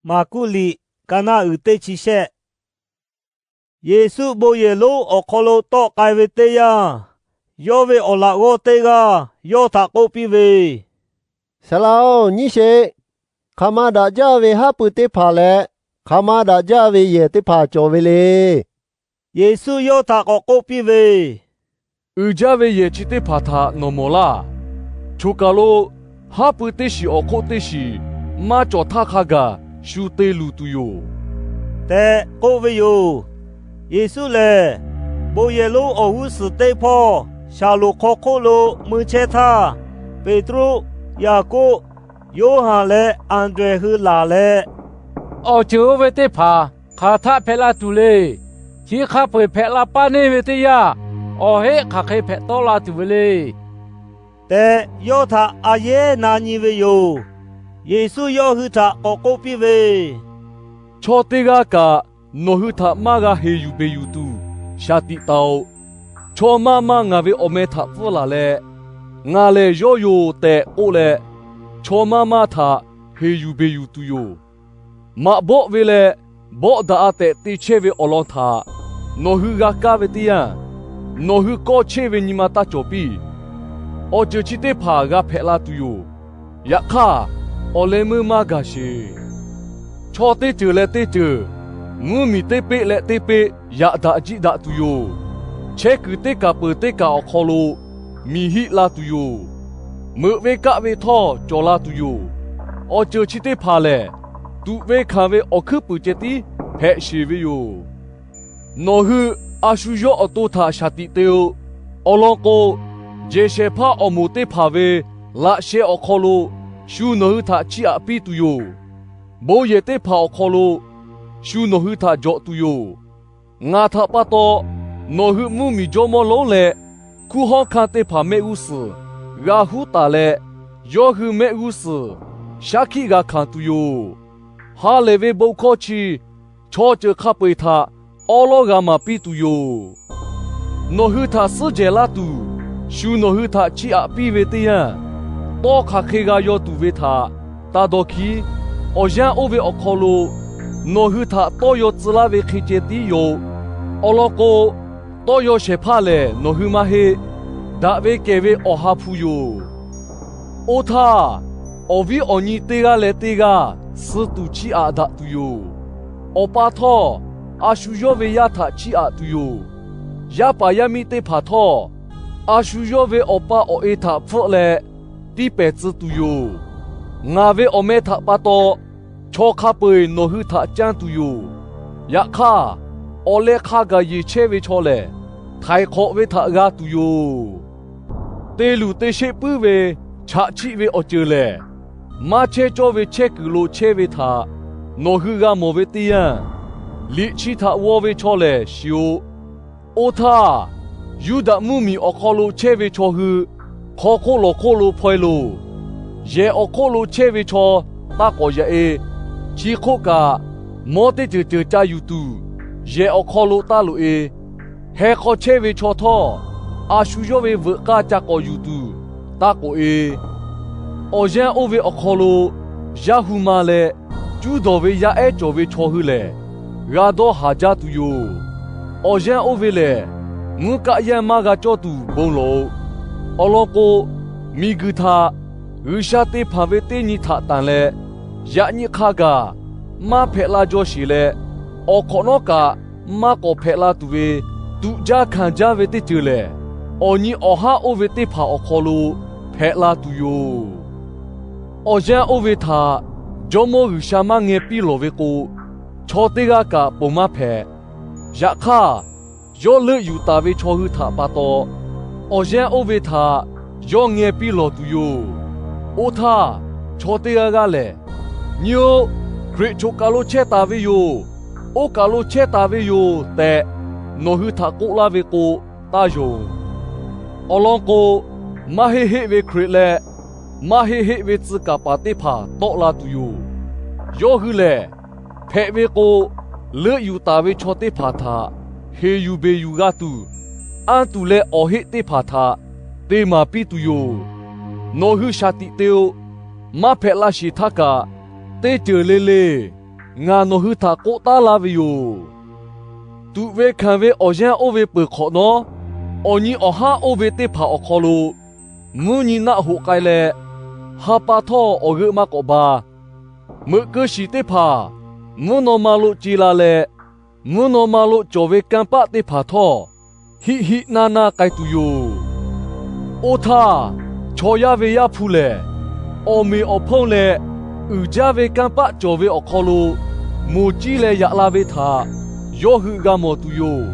Maˍkuˆ liꞈ, ka naˆ uiˍ teˇ chi shehˆ. Yeˍsuˆ bon yehˬ lonˉ awˬ hk'aw lo tawˆ k'ai ve teˇ yanˇ, yawˇ ve awˬ laꞈ g'awˇ teˇ g'aˇ yawˇ htaꞈ k'oˆ piˇ ve, Saˍ laꞈ-oˬ, nyi sheˍ. Hk'aˬ ma daꞈ jaˇ ve haˉ pui teˇ hpaˍ leh hk'aˬ ma daꞈ jaˇ ve yehˬ teˇ hpaˍ cawˬ ve le. Yeˍsuˆ yawˇ htaꞈ k'awꞈ k'oˆ piˇ ve, Uiˍ jaˇ ve yehˬ chi teˇ hpaˍ htaꞈ nawˬ mawˬ laˇ. Choˬ kaˬ lo haˉ pui teˇ shiˍ awˬ hk'oˆ teˇ shiˍ maˇ cawˬ htaˇ hk'a gaˬ shu te luˬ tuˬ yoˬ, tehꞈ k'oˆ ve yoˬ. Yeˍsuˆ lehˬ, bon yehˬ lonˉ awˬ g'uˇ suhˍ teˇ hpawˇ Shaˍlonˍ hk'aw hk'oˆ lo mui chehˇ htaˇ, Peˍtruˆ, Yaˍkoˆ, Yoˇhanˬ leh Anˍdrehˍ hui laˬ leh, Awˬ ceuˬ oˇ ve teˇ hpaˍ hk'aˬ htaˆ hpehꞈ la tuˬ le. Chi hk'a peu-eˬ hpehꞈ la paˇ neˇ ve teˇ yanˇ, awˬ heˆ hk'aˬ hk'e hpehꞈ tawˆ la tuˬ ve le, tehꞈ yawˇ htaꞈ a yehˉ na nyi ve yoˬ. Yeˍsuˆ yawˇ hui htaꞈ k'awꞈ k'oˆ piˇ ve, Chaw teˇ g'aˇ kaꞈ nawˬ hui htaꞈ maˇ g'a heˍ yuˬ beˬ yuˬ tuˬ shaˍ tiꞈ taˍ-oꞈ. Chaw maˇ maˇ ngaˬ ve awˬ meh htaꞈ pfuhˇ laˬ leh, Ngaˬ lehˬ yawˇ yoˬ tehꞈ k'oˆ leh, chaw maˇ maˇ htaꞈ heˍ yuˬ beˬ yuˬ tuˬ yoˬ. Maꞈ bawˆ ve leh bawˆ daꞈ-a tehꞈ te chehˇ ve awˬ lawn htaꞈ nawˬ hui g'a kaˇ ve teˇ yanˇ, nawˬ hui kawˇ cheˇ ve nyi ma taˇ cawˬ piˇ. Awˬ ceuˬ chi teˇ hpaˍ g'a hpehꞈ la tuˬ yoˬ. Yaꞈ hk'aˇ, awˬ leh meuˇ maˇ gaˬ sheˍ. Chaw teˇ ceuˬ leh teˇ ceuˬ, mvuhˇ miˬ teˇ peˆ leh teˇ peˆ yaꞈ daꞈ jiˆ daꞈ tuˬ yoˬ. Chehˇ kuiˬ teˇ kaˬ peuˬ teˇ kaˬ awˬ hk'aw lo miˬ hiˆ la tuˬ yoˬ. Meuꞈ ve kaˆ ve htawˇ cawˬ la tuˬ yoˬ. Awˬ ceuˬ chi teˇ hpaˍ lehˬ, tuꞈ ve hkanˍ ve awˬ hkuiˉ puiˍ ceh tiˉ hpehꞈ sheˍ ve yoˬ. Nawˬ hui a shu yawˇ awˬ to htaꞈ shaˍ tiꞈ te-o. Awˬ lawn k'o, jehˬ shehˍ hpaˇ awˬ moˍ teˇ hpaˍ ve laꞈ sheh awˬ hk'aw lo shu nawˬ hui htaꞈ chiˇ aꞈ piˇ tuˬ yoˬ. Bon yehˬ teˇ hpaˍ awˬ hk'aw lo shu nawˬ hui htaꞈ jawꞈ tuˬ yoˬ. Ngaˬ htaꞈ pa taw nawˬ hui mvuhˇ miˬ jawˇ mawˇ lonˉ leh hkunˉ hawˉ hkanˇ teˇ hpaˍ mehˆ g'uˇ suhˍ g'a huˉ taˍ leh, yawˇ hui mehˆ g'uˇ suhˍ shaˉ hkiˆ g'a hkanˍ tuˬ yoˬ. Ha lehˬ ve bon hkawˇ chi chaw ceuˬ hk'a peu-eˬ htaꞈ awˉ lawˉ g'a maˍ piˇ tuˬ yoˬ. Nawˬ hui htaꞈ suhˉ jehˬ laˇ tuˬ, shu nawˬ hui htaꞈ chiˇ aꞈ piˇ ve teˇ yanˇ, tawˇ hk'aˬ hk'e g'a yaw tuˬ ve htaꞈ taˇ dawˇ hkiˉ. Awˬ yanˇ oˇ ve awˬ hk'aw lo nawˬ hui htaꞈ tawˇ yaw tcuh laˇ ve hk'e ceh tiˉ yoˬ. Awˬ lawn k'o, tawˇ yaw shehˍ hpaˇ lehˬ nawˬ hui maˇ heˆ. Daꞈ ve kehˬ ve Awˬ ha hpu yoˬ. Oˇ htaˇ, awˬ viˉ awˬ nyi teˇ g'aˇ leh teˇ g'aˇ suh tuˬ chiˇ aꞈ daꞈ tuˬ yoˬ. Awˬ pa htawˇ, a shu yawˇ ve yaˇ htaꞈ chiˇ aꞈ tuˬ yoˬ. Yaˇ paˍ yaˇ miˇ teˇ hpaˍ htawˇ, a shu yawˇ ve awˬ pa awˬ e htaꞈ hpfuhˆ leh tiˇ pehˍ tcuh tuˬ yoˬ. Ngaˬ ve awˬ meh htaꞈ pa taw chaw hk'a peu-eˬ nawˬ hui htaꞈ canˇ tuˬ yoˬ. Yaꞈ hk'aˇ, awˬ leh hk'a gaˬ yeˬ chehˇ ve chaw lehˬ, htaiˍ hk'awꞈ ve htaꞈ g'a tuˬ yoˬ. Te luˬ te sheˆ puiˉ ve chaꞈ chiˆ ve awˬ ceuˬ lehˬ, maˇ chehˇ cawˇ ve chehˇ kuiˬ lo chehˇ ve htaꞈ nawˬ hui g'a mawˬ ve teˇ yanˇ, liꞈ chi htaꞈ g'aw ve chaw lehˬ shiˍ-oꞈ. Oˇ htaˇ, Yuˇdaꞈ mvuhˇ miˬ awˬ hk'aw lo chehˇ ve chaw hui hk'aw hk'oˆ lawˬ hk'oˆ lo hpaw-e loˬ. Yehˬ awˬ hk'oˆ lo chehˇ ve chaw taˇ k'awꞈ yaꞈ-e. Chi hk'oˆ kaꞈ, mawˇ teˇ ceuˬ ceuˬ ca yuˬ tuˬ yehˬ awˬ hk'aw lo taˇ loꞈ-e. Heh hk'aw chehˇ ve chaw htawˇ, a shu yawˇ ve veuꞈ k'aˇ ca k'awꞈ yuˬ tuˬ taˇ k'oꞈ-e. Awˬ yanˇ oˇ ve awˬ hk'aw lo yaˇ hu ma leh cuˉ dawˬ ve yaˇ ehˉ cawˬ ve chaw hui lehˬ, g'a dawˇ haˍ jaˇ tuˬ yoˬ. Awˬ yanˇ oˇ ve lehˬ, mvuhˇ kaˆ yanˇ maˇ g'a cawˇ tuˬ bon lawˬ-oꞈ. Awˬ lawn k'o, miˬguiˬ htaꞈ G'uiˬsha te hpanˍ ve teˇ nyi htaꞈ tanˬ leh, yaꞈ nyi hk'a gaˬ maˇ hpehꞈ la jaw sheˍ leh, awˬ hk'awꞈ nawˉ kaꞈ maˇ k'awꞈ hpehꞈ la tuˬ ve tuꞈ jaˇ hkanˍ jaˇ ve teˇ ceuˬ lehˬ, awˬ nyi awˬ haˉ oˇ ve teˇ hpaˍ awˬ hk'aw lo hpehꞈ la tuˬ yoˬ. Awˬ yanˇ oˇ ve htaꞈ Jawˇmawˇ G'uiˬsha maˇ ngeh piˇ lawˬ ve k'o, chaw teˇ g'aˇ kaꞈ ponˬ maˇ hpehꞈ. Yaꞈ hk'aˇ, yawˇ leuˆ yuˬ taˍ ve chaw hui htaꞈ pa taw, awˬ yanˇ oˇ ve htaꞈ yawˇ ngeh piˇ lawˬ tuˬ yoˬ. Oˇ htaˇ, chaw teˇ g'aˇ g'aˇ lehˬ, Nyi-oˆ, Hkriꞈ choˬ kaˬ lo chehˇ taˍ ve yoˬ. Oˇ kaˬ lo chehˇ taˍ ve yoˬ tehꞈ, nawˬ hui htaꞈ k'oˆ laˇ ve k'o, taˇ yonˍ. Awˬ lawn k'o, maˇ heˆ heˆ ve Hkriꞈ leh maˇ heˆ heˆ ve tcuh kaˍ paˍ teˇ hpaˍ tawˆ la tuˬ yoˬ. Yawˇ hui lehˬ, hpehꞈ ve k'o, leuˆ yuˬ taˍ ve chaw teˇ hpaˍ htaꞈ heˍ yuˬ beˬ yuˬ g'a tuˬ, anˇ tuˬ leh awˬ heˆ teˇ hpaˍ htaꞈ te maˍ piˇ tuˬ yoˬ. Nawˬ hui shaˍ tiꞈ te-o. Maˇ hpehꞈ la sheˍ htaˇ kaꞈ, teˇ ceuˬ le le ngaˬ nawˬ hui htaꞈ k'oˆ taˉ laˇ ve yoˬ. Tuꞈ ve hkanˍ ve awˬ yanˇ oˇ ve peuˬ hk'awꞈ nawˉ, awˬ nyi awˬ haˉ oˇ ve teˇ hpaˍ awˬ hk'aw lo mvuhˇ nyi naˆ hoꞈ k'ai leh, ha pa htawˇ awˬ g'euˆ maˇ k'awꞈ ba. Meuꞈ keu shiˍ teˇ hpaˍ mvuhˇ naw ma lo ce la leh, mvuhˇ naw ma lo cawˬ ve kanˇ paˆ teˇ hpaˍ htawˇ, hiˆ hiˆ naˇ naˇ k'ai tuˬ yoˬ. Oˇ htaˇ, chaw yaˇ ve Yaˇ hpu lehˬ, awˬ meꞈ awˬ hponˇ leh uiˍ jaˇ ve kanˇ paˆ cawˬ ve awˬ hk'aw lo moˍ ciˇ leh yaꞈ la ve htaꞈ yawˇ hui g'a mawˬ tuˬ yoˬ.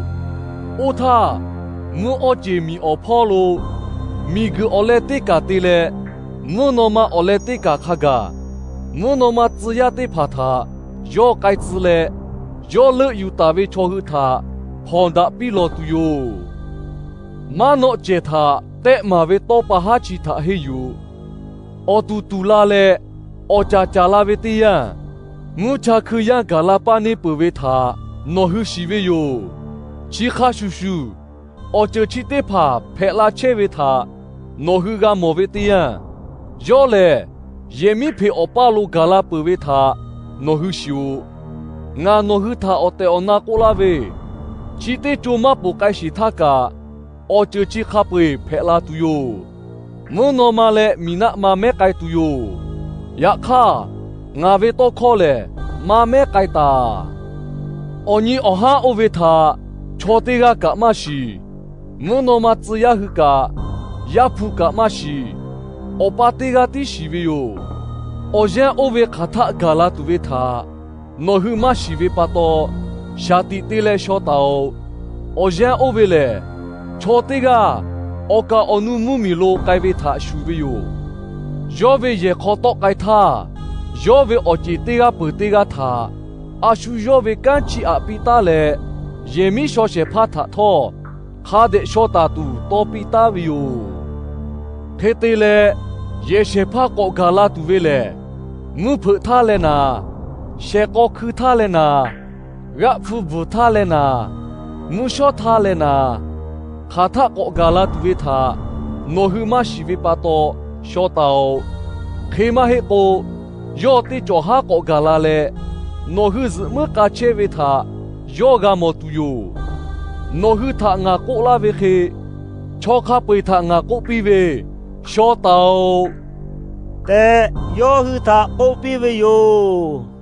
Oˇ htaˇ, mvuhˇ awˇ ceˬ miˬ awˬ hpawˇ lo miˬ guiˬ awˬ leh teˇ kaˬ te leh, mvuhˇ naw ma awˬ leh teˇ kaˬ hk'a gaˬ, mvuhˇ naw ma tcuh yaˇ teˇ hpaˍ htaꞈ yawˇ k'ai tcuh leh, yawˇ leuˆ yuˬ taˍ ve chaw hui htaꞈ hpawnˬ daꞈ piˇ lawˬ tuˬ yoˬ. Maˉ nawˆ cehˬ htaꞈ tehˆ maˍ ve tawˇ pa haˉ chi htaꞈ henˇ yuˬ. Awˬ tuˬ tuˬ la leh awˬ caˍ caˍ la ve teˇ yanˇ, mvuhˇ cha hkui yanˇ gaˬ la paˇ neˇ peuˬ ve htaꞈ nawˬ hui shiˍ ve yoˬ. Chi hk'a shuˍ shuˍ, awˬ ceuˬ chi teˇ hpaˍ hpehꞈ la chehˇ ve htaꞈ nawˬ hui g'a mawˬ ve teˇ yanˇ, yawˇ lehˬ yehˬ miˉ hpeꞈ awˬ paˇ lo gaˬ la peuˬ ve htaꞈ nawˬ hui shiˍ-oꞈ. Ngaˬ nawˬ hui htaꞈ awˬ tehˬ awˬ na k'oˆ laˇ ve, chi teˇ co maˇ ponˬ k'ai sheˍ htaˇ kaꞈ, awˬ ceuˬ chi hk'a peu-eˬ hpehꞈ la tuˬ yoˬ. Mvuhˇ naw ma leh miˬ naˆ ma mehˉ k'ai tuˬ yoˬ. Yaꞈ hk'aˇ, ngaˬ ve tawˇ hkawˇ lehˬ maˇ mehˉ k'ai taˬ. Awˬ nyi awˬ haˉ oˇ ve htaꞈ chaw teˇ g'aˇ kaꞈ maˇ shiˍ. Mvuhˇ naw ma tcuh yaˇ hui kaꞈ, Yaˇ hpu kaꞈ maˇ shiˍ. Awˬ pa teˇ g'aˇ tiˉ shiˍ ve yoˬ. Awˬ yanˇ oˇ ve hk'aˬ htaˆ gaˬ la tuˬ ve htaꞈ nawˬ hui maˇ shiˍ ve pa taw, shaˍ tiꞈ te leh shaw taˍ-oꞈ. Awˬ yanˇ oˇ ve lehˬ, chaw teˇ g'aˇ awˬ kaˍ awˬ nu mvuhˇ miˬ lo k'ai ve htaꞈ shuˍ ve yoˬ. Yawˇ ve yehˬ hk'aw tawˆ k'ai htaˇ, yawˇ ve awˬ ceˬ teˇ g'aˇ peuˬ teˇ g'aˇ htaꞈ a shu yawˇ ve kanˉ chiˇ aꞈ piˇ taˉ leh, yehˬ miˉ shaw shehˍ hpaˇ htaꞈ htawˇ hk'a dehꞈ shaw taˍ tuˬ tawˇ piˇ taˉ ve yoˬ. Hk'e te leh, yehˬ shehˍ hpaˇ k'awꞈ gaˬ la tuˬ ve lehˬ, mvuhˇ hpeuꞈ htaˇ leh naˍ, shehˍ k'aw hkui htaˇ leh naˍ, g'aˆ hpu bvuhˬ htaˇ leh naˍ, mvuhˇ shawˉ htaˇ leh naˍ, hk'aˬ htaˆ k'awꞈ gaˬ la tuˬ ve htaꞈ nawˬ hui maˇ shiˍ ve pa taw shaw taˍ-oꞈ. Hk'e maˇ heˆ k'o, yawˇ teˇ cawˬ haˉ k'awꞈ gaˬ la leh, nawˬ hui zuhꞈ muiˉ k'a chehˇ ve htaꞈ yawˇ g'a mawˬ tuˬ yoˬ. Nawˬ hui htaꞈ ngaˬ k'oˆ laˇ ve hk'e, chaw hk'a peu-eˬ htaꞈ ngaˬ k'oˆ piˇ ve, shaw taˍ-oꞈ tehꞈ, yawˇ hui htaꞈ k'oˆ piˇ ve yoˬ.